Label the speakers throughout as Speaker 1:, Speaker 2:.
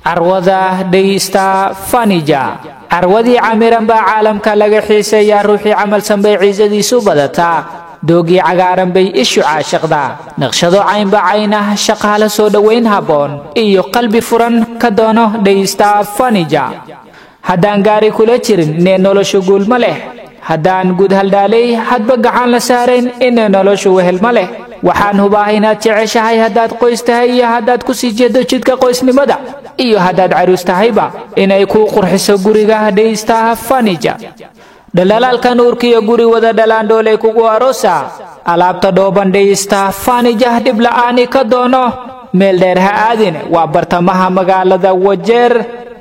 Speaker 1: Carwada Daystar Furniture, carwadii camiran baa caalamka laga xiiseeyaa. Ruuxii camalsan bay ciisadiisu badataa, doogii cagaaran bay ishu caashiqdaa, naqshado caynba cayn ah, shaqaale soo dhowayn habboon iyo qalbi furan ka doono Daystar Furniture. Haddaan gaari kula jirin inay noloshu guul ma leh, haddaan guud haldhaalay hadba gacan la saarayn inay noloshu wehel ma leh. Waxaan hubaa inaad jeceshahay haddaad qoys tahay iyo haddaad ku sii jeedo jidka qoysnimada iyo haddaad caruus tahayba inay kuu qurxiso guriga Daystar Furniture. Dhalaalka nuurkiyo guri wada dhalaandhoolay kugu aroosa alaabta dhooban Daystar Furniture dhib la'aani ka doono. Meel dheer ha aadin, waa bartamaha magaalada Wajeer,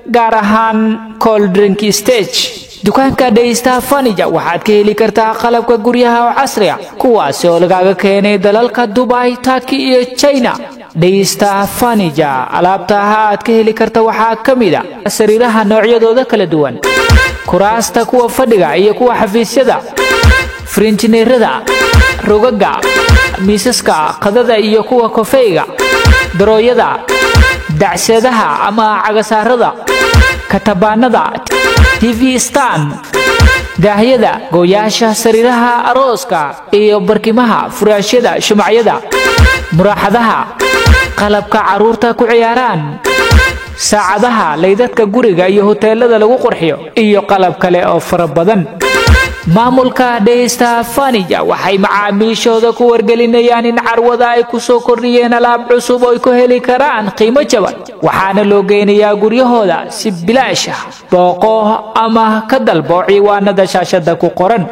Speaker 1: gaar ahaan Coldrink Stage. Dukaanka Daystar Furniture waxaad ka heli kartaa qalabka guryaha oo casri ah, kuwaasi oo lagaaga keenay dalalka Dubai, Turkey iyo China. Daystar Furniture alaabtaha aad ka heli karta waxaa ka mid a sariiraha noocyadooda kala duwan, kuraasta kuwa fadhiga iyo kuwa xafiisyada, farinjineerada, rogaga, miisaska qadada iyo kuwa kofeyga, darooyada, dacsadaha ama cagasaarada, katabaanada, TV stand, daahyada, gooyaasha sariiraha arooska iyo barkimaha, furaashyada, shumacyada, muraaxadaha, qalabka carruurta ku ciyaaraan, saacadaha, laydadka guriga iyo hoteelada lagu qurxiyo iyo qalab kale oo fara badan. Maamulka Daystar Furniture waxay macaamiishooda ku wargelinayaan in carwada ay ku soo kordhiyeen alaab cusub oo ay ku heli karaan qiimo jaban, waxaana loo geynayaa guryahooda si bilaash ah. Booqo ama ka dalbo ciwaanada shaashada ku qoran.